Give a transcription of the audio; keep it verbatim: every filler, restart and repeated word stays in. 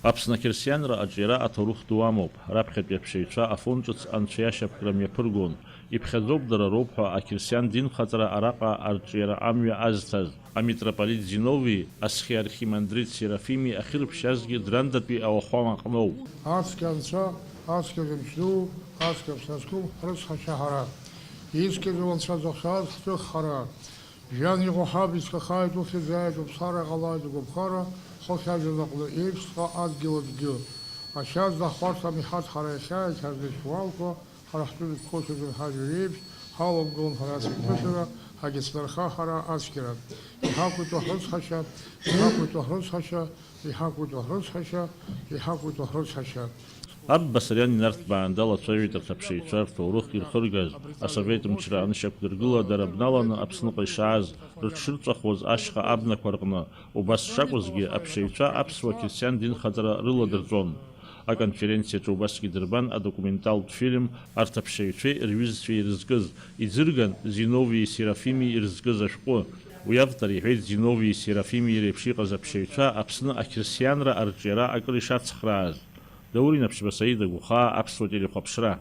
Аԥсны ақьырсианра аҿиара аҭоурых ду амоуп. Раԥхьатәи аԥшьаҩцәа Афон ҿыц анцәа иашьапкра мҩаԥыргон. Иԥхьаӡоуп дара роуп ҳәа ақьырсиан динхаҵара араҟа арҿиара амҩа азҭаз. Амитрополит Зиновии асхьи архимандрит Серафими ахьырԥшьазгьы Драндатәи ауахәама аҟноуп. Ацқьа анцәа, ацқьа зымч ду, ацқьа ԥсра зқәым ҳрыцҳашьа ҳара. Ицқьаӡоу анцәа зыхшаз ҳҵых ҳара. Жәҩан иҟоу ҳаб ицқьахааит, ухьӡ ааит, уԥсхара ҟалааит, угәаԥхара, хыхь ажәҩан аҟны еиԥшҵәҟьа адгьыл аҿгьы. Ашьац даҳхәарҭам иҳаҭ ҳара иахьа, иахьа зегь шәуалқәа, ҳара ҳтәы зықәхошәа зын ҳажәҩа реиԥш, ҳаламгылан ҳара ацәеиқәышәара, ҳагьыцлырха ҳара ацәгьара. Иҳақәиҭу ҳрыцҳашьа, иҳақәиҭу ҳрыцҳашьа, иҳақәиҭу ҳрыцҳашьа, иҳақәиҭу ҳрыцҳашьа. Аб Басариан инарҭбаан далацәажәеит арҭ аԥшьаҩцәа рҭоурых ирхыргаз, асовет мчра анышьақәдыргыла дара бналаны Аԥсныҟа ишааз, рыҽшырҵәахуаз ашьха абнақәа рҟны, убас шакәызгьы, аԥшьаҩцәа аԥсуа қьырсиан динхаҵара рыладырҵон. Аконференциаҿы убасгьы дырбан адокументалтә фильм арҭ аԥшьаҩцәеи рҩызцәеи ирызкыз, иӡырган Зиновии Серафими ирызкыз ашәҟәы. Уи автор иҳәеит Зиновии Серафими реиԥш иҟаз аԥшьаҩцәа Аԥсны ақьырсианра арҿиара акыр ишацхрааз. Даур Инаԥшьба, Саида Гәхаа, Аԥсуа телехәаԥшра.